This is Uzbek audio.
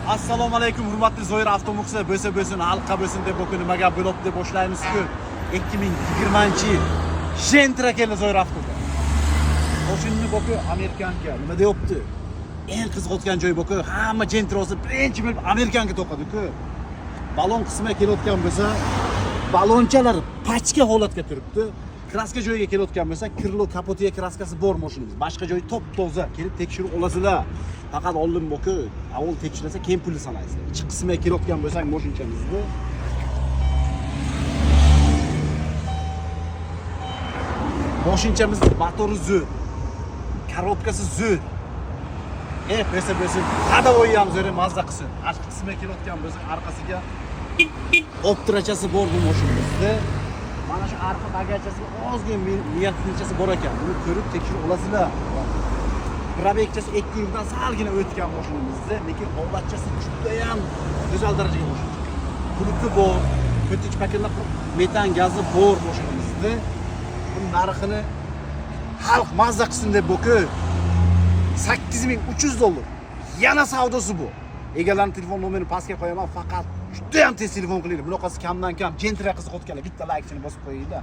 Assalomu alaykum, hurmatli Zoir avtomuxlislar. Bo'lsa bo'lsin, halqa bo'lsin deb bugun nima gap bo'ladi deb boshlaymiz-ku. 2020-yil Gentra keldi Zoir avtoda. Moshinani boku amerikanka, nima deyapti? Eng qiziqayotgan joyi boku, hamma Gentra olsa birinchi bo'lib amerikanka to'qadi-ku. Balon qismiga kelayotgan bo'lsa, balonchalar pachka holatga turibdi. Kraska joyiga kelayotgan bo'lsa, крыло kapotiga kraskasi bor mashinamiz. Boshqa joyi top toza. Kelib tekshirib olasizlar. Faqat oldin boku, avval tekshirilsa, keyin pulni sanaysizlar. Ichki qismiga kelayotgan bo'lsak, mashinchamizni moshinchamizni motori zo'r, korobkasi zo'r. Bo'lsa bo'lsin, ходовой ham zo'r, mazza qilsin. Tashqi qismiga kelayotgan bo'lsak, orqasiga optirachasi bor bu mashinamizda. Mana shu arqa bagajchasida ozgina niyatlichasi bor ekan. Buni ko'rib tekshirib olasizlar. Пробег chasi 2 yildan salgina o'tgan mashinamizda, lekin holatchasi juda ham go'zal darajaga mashina. Pulti bor, ko'tich paketlar, metan gazi bor mashinamizda. Buni narxini xalq mazza qilsin deb boku 8300 dollar. Yana savdosi bu. Egalarning telefon nomerini pastga qo'yaman, faqat juda ham tez telefon qilinglar. Bunaqasi kamdan kam. Gentra qiziqayotganlar bitta laykchini bosib qo'yinglar.